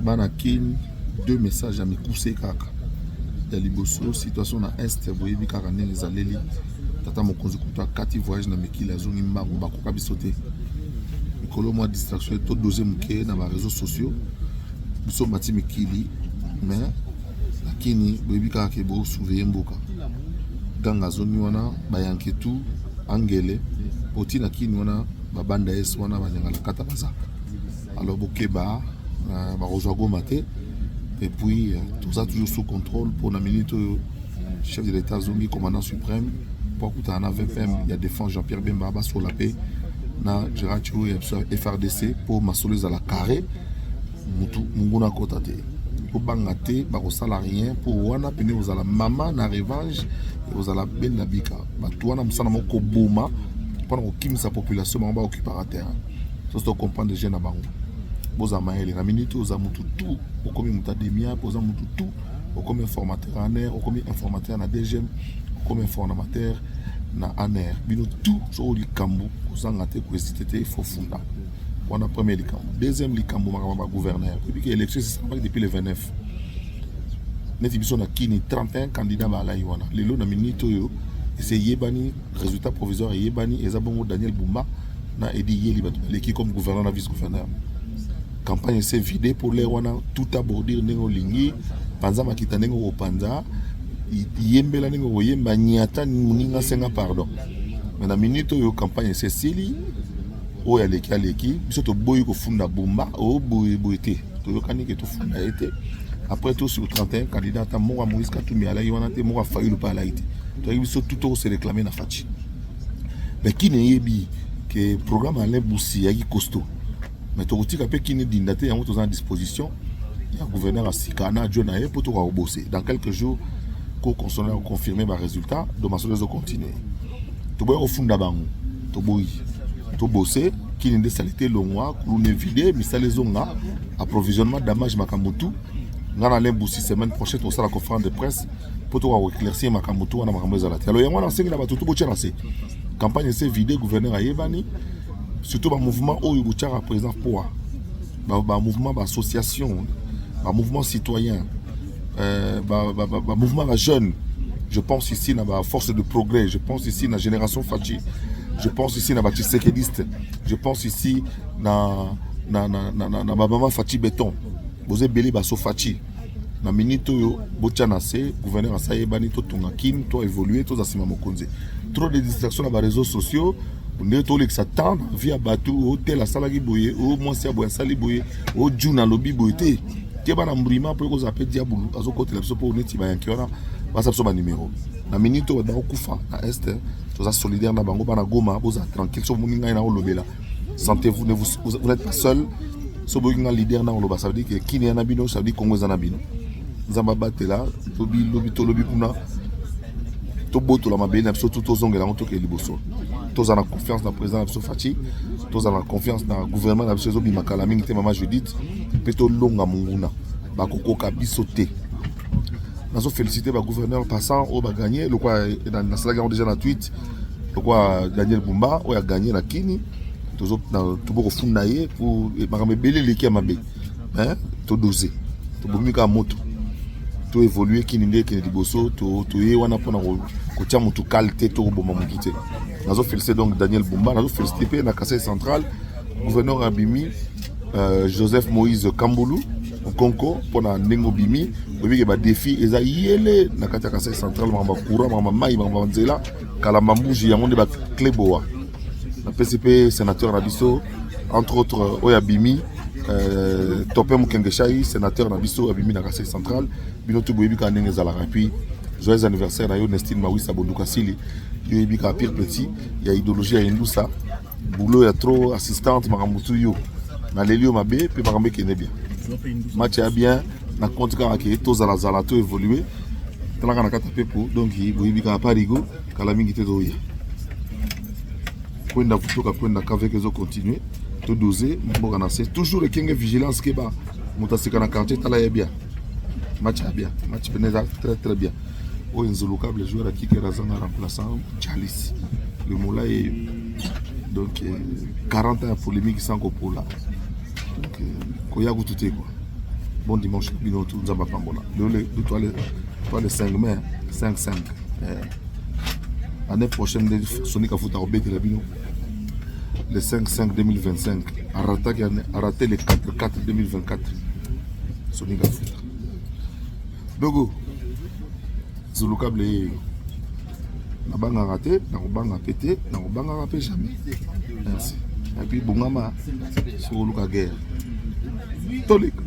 Bana Kin, deux messages ya mikuse kaka. Ya liboso, situation na Est boyebi kaka ndenge ezaleli. Tata mokonzi kutu akati voyage na mikili, azongi mbangu, bakoka biso te. Mikolo mwa distraction to dose moke na ba réseaux sociaux. Biso mati mikili, mais lakini boyebi kaka ke bo surveiller mboka. Ganga azongi wana, bayanke tout angele poti na Kini wana, babanda es wana, banyangala kata baza. Alors bokeba, bakozwa Goma te. Et puis toza toujours sous contrôle. Pour na minute oyo, chef de l'État azongi, commandant suprême, po akutana na VPM ya défense Jean-Pierre Bemba, basola mpe na Gérard Tshio ya biso ya FRDC, mpo masolo ezala carré, mutu monguna akota te. Kobanga te, bakosala rien, mpo wana pene kozala mama na revanche, ekozala benda bika. Bato wana mosala moko koboma mpona kokimisa population, bango baokipaka terrain. Soki tocomprendre jeu na bango, bozala mayele. Na minute oza mutu tu, okomi moto ademia, oza mutu tu, okomi informateur ANR, okomi informateur na DGM, okomi informateur na ANR, bino tout, soki likambo kozanga te, kohésite te, faut funda. Wana premier likambo. Deuxième likambo, makambo ya bagouverneur. Oyebi ke élection esalamaki depuis le 29. Neti biso na Kini, 31 candidat baalai wana. Lelo na minute oyo, ese eyebani, résultat provisoire eyebani, eza bongo Daniel Bumba na Edi Yeli, bato baleki comme gouverneur na vice gouverneur. Campagne ese vide pour l'heure wana. Tout à bordure, ndenge olingi, panza makita ndenge okopanza, yembela ndenge okoyemba, nyata moninga, senga pardon. Mais na minute oyo, campagne ese esili, oyo aleki aleki. Biso toboyi kofunda Bumba oyo boye boye te. Toyokani ke tofunda ye te. Après tout, sur 31 candidat, ata moko ya Moïse Katumbi alaki wana te, moko ya Fayulu mpe alaki te. Toyaki biso tout tokose réclamer na Fatshi. Mais Kini eyebi ke programme Alain Busi eyaki costaud, mais tokotika mpe Kini dinda te. Yango toza na disposition ya gouverneur ya sika na adjoint na ye mpo tokoka kobose. Dans quelques jours, cour constitutionnelle akoconfirme barésultat. Donc masolo ezocontinue. Toboyi kofunda bango, toboyi, tobose. Kini nde saleté elongwa, kuluna evide, misala ezonga, approvisionnement, damage, makambo tu. Nga na Alain Busi, semaine prochaine tosala conférence de presse mpo tokoka koéclaircir makambo tu wana, makambo ezala te. Alors yango wana, asengi na bato tu botia na se. Campagne ese vide, gouverneur ayebani. Surtout bamouvement oyo botiaka président poa, bamouvement, baassociation, bamouvement citoyen, bamouvement bajeune. Je pense ici na baforce de progrès, je pense ici na Génération Fatshi, je pense ici na batshisekediste, je pense ici na bamama Fatshi Béton. Boza ebele, baso Fatshi. Na minute oyo, botia na se, gouverneur asa yebani, totonga Kini, to évolue, toza nsima mokonzi. Trop de distraction na baréseaux sociaux, nde tolekisa temps na vie ya bato. Otel asalaki boye, o mwasi ya boye asali boye, o june alobi boye te. Keba na mbrima, mpo ekozala mpe diabulu azokotela biso, mpo neti bayanki wana baza biso banimero. Na minute oyo, bato bakokufa na Est, toza solidaire na bango. Bana Goma, bozala tranquille. So bomoni ngai na olobela, sentez-vous, ne vous, vous n'êtes pas seul. So boyoki nga leader na oloba, ça veut dire que Kini ya na bino, ça veut dire Congo eza na bino. Nzambe abatela. Lobi lobi tolobi kuna, tobotola mabele na biso, tozongela yango, tokende liboso. Toza na confiance na président na biso Fatshi, toza na confiance na gouvernement na biso ezobima kala mingi te, mama Judith, mpe tolonga monguna, bakokoka biso te. Nazofélicité bagouverneur passant oyo baganye, lokwa nasalaki yango déjà na tweet, lokwa Daniel Bumba oyo aganye na Kini. Tobo kofunda ye po makambo ebele eleki ya mabe. Todose, tobomi kaka moto, toévolue. Kini nde ekende liboso. Toye wana mpona kotia motu kale te, to koboma motu te. Nazofélicité donc Daniel Bumba. Nazofélicité mpe na Kasai Central, gouverneur abimi, Joseph Moïse Kambulu Nkonko, mpona ndenge obimi. Oyebike badéfi eza yele na kati ya Kasai Central: makambo ya courant, makambo ya mai, makambo ya nzela, Kalamba Mbuji, yango nde baclé boa. Napesi mpe sénateur na biso, entre autres oyo abimi, Tope Mokengeshai, sénateur na biso abimi na Kasai Central. Bino to boyebi kaka ndenge ezalaka. Et puis joyeux anniversaire na yo, Nestine Mawisa Bonduka Sili. Yo oyebi kaka pire petit ya idéologie ya Indusa, boulot ya trop, assistante, makambo tu. Yo naleli yo mabe mpe makambo ekende bien, match ya bien na compte kaka ke tozalazala, to évolue, talaka na kati ya pepo. Donc boyebi kaka parigo, kala mingi te toya kwenda kutoka kwenda kaveke ezocontinue. Todose mboka na se, toujours ekenge, vigilance, keba moto aseka na quartier. Tala ye bien, match ya bien, match pene eza très très bien. Oyo nzolokable joueur akikera azanga remplaçant, Jalis le molai. Donc 40 ans ya polémique sans kopola. Donc koya kutu te quoi. Bon dimanche na bino tu, Nzambe apambola. Lelo le toi le 5 mai, 5 5, année prochaine nde Soni Kafuta akobetela bino le 5 5 2025. Arataki, araté le 4 4 2024. Soni Kafuta dogo zulukable yeyo. Nabangaka te, nakobanga mpe te, nakobangaka mpe jamais. Merci. Et puis bongama soki oluka guerre, toleka.